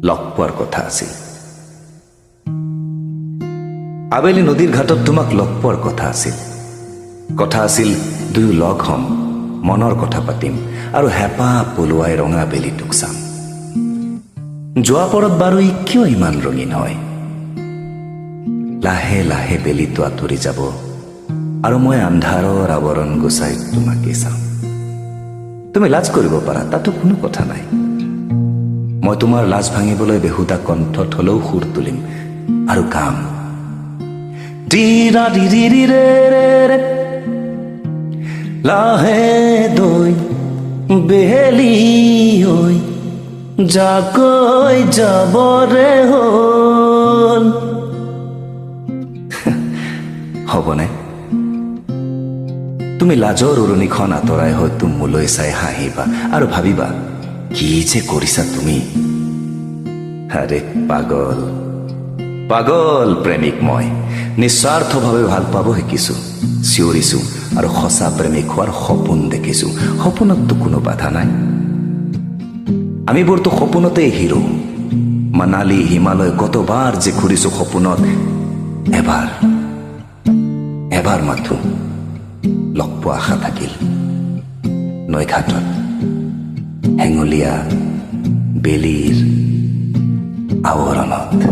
লগ পোৱাৰ কথা আছিল। আবেলি নদীৰ ঘাটত তোমাক লগ পোৱাৰ কথা আছিল। কথা আছিল দুয়ো লগ হ'ম, মনৰ কথা পাতিম আৰু হেঁপাহ পলুৱাই ৰঙা বেলিটোক চাম। যোৱা পৰত বাৰু ই কিয় ইমান ৰঙীন হয়? লাহে লাহে বেলিটো আঁতৰি যাব আৰু মই আন্ধাৰৰ আৱৰণ গুচাই তোমাকে চাম। তুমি লাজ কৰিব পাৰা, তাতো কোনো কথা নাই। মই তোমাৰ লাজ ভাঙিবলৈ বেহুদা কণ্ঠত হলেও সুৰ তুলিম আৰু গাম। ডিৰা ডিৰি ৰে ৰে ৰে, লাহে দৈ বেলি ঐ যাকৈ যাবৰে হ'ল। হ'বনে? তুমি লাজৰ উৰণিখন আঁতৰাই হয়তো মোলৈ চাই হাঁহিবা আৰু ভাবিবা, কি যে কৰিছা তুমি। আৰে পাগল, পাগল প্ৰেমিক মই। নিস্বাৰ্থভাৱে ভাল পাব শিকিছো, চিঞৰিছো আৰু সঁচা প্ৰেমিক হোৱাৰ সপোন দেখিছো। সপোনততো কোনো বাধা নাই। আমিবোৰতো সপোনতেই হিৰো। মানালী, হিমালয় কতবাৰ যে ঘূৰিছো সপোনত। এবাৰ, এবাৰ মাথো লগ পোৱা আশা থাকিল, নৈঘাটত হেঙুলীয়া বেলিৰ আৱৰণত।